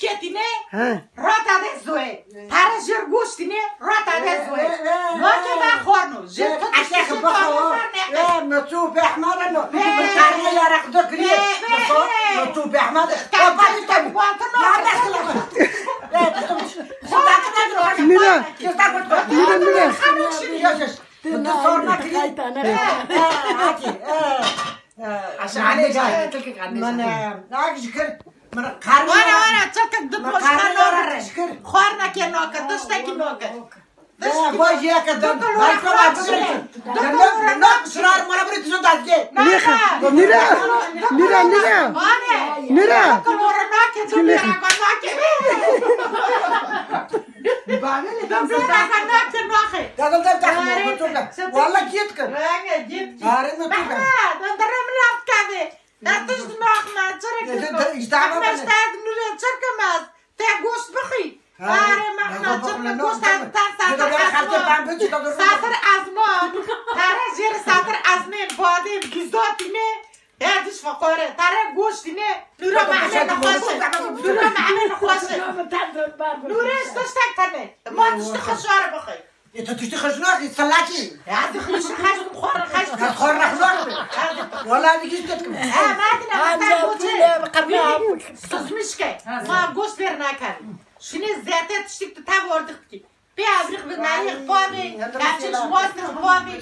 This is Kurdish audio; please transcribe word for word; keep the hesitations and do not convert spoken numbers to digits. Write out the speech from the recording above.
Şiketîne, He. Rata de zoe. Tare jir goştîne, rata de zoe. He, he, he. Wake me xorno. Jir He, tu eşek tiştî bixwe. Xorno ser neke. He, me tu behmara no. He. Me karne yarak do griye. He, he, Me tu, he. Me tu behmara. Tamam. Baba, tamam. Tamam. Ya, ya, tamam. Ya, tamam. Mira. Mira, mira. Xanım şimdi. Ya, ya. Min tu sorna kirî. He, he, hatî, he, he. Aşağı ne cahil, tilki kardeşim. Min, e, nak ji kir, min karnê Wara, wara, çatak di min poşka karnê nake. Ji kir. Xwar nake nake, tiştekî nake. Ya, vay, ya, ke dam, dam, dam, dam, dam, dam, şirar, mara biri tişo dazge. Nêxe, nîra, nîra, nîra. Nîra. Nîxe. Bavê lê Dam dam dam dam dam. Dadıl dev takma, Are, motor da. Sen Valla git kır. Renge git git. Are motor da. Aha, döndürüm laf kavi. Datiş dinoxme, çirkin. Datiş dinoxme, çirkin. Çirkin mez. Te goşt bixî. Are mehme, çirkin goşt, te satır azman. Satır azman. Tare jêr satır azmên badên güzotî me. Ya diş feqore, tare goştî ne. Nûra mehmê nexweşe. Nûra mehmê nexweşe. Nûra ji tiştek tene. Ma tiştî xeşare bixwe. E, tu tiştî xeş nakî, selakî. Ya, tu xeş, xeş, xor, xeş. Ya, xor, xor, xor. Wala, dikî tiştek. Ha, ma dine, ma sen goçê. Sızmış ke. Ma goş ver nakan. Şine zerte tiştik tu tav ordik ki. Pê abrix bi nayê xwe bê. Ya, çiş wazir xwe bê.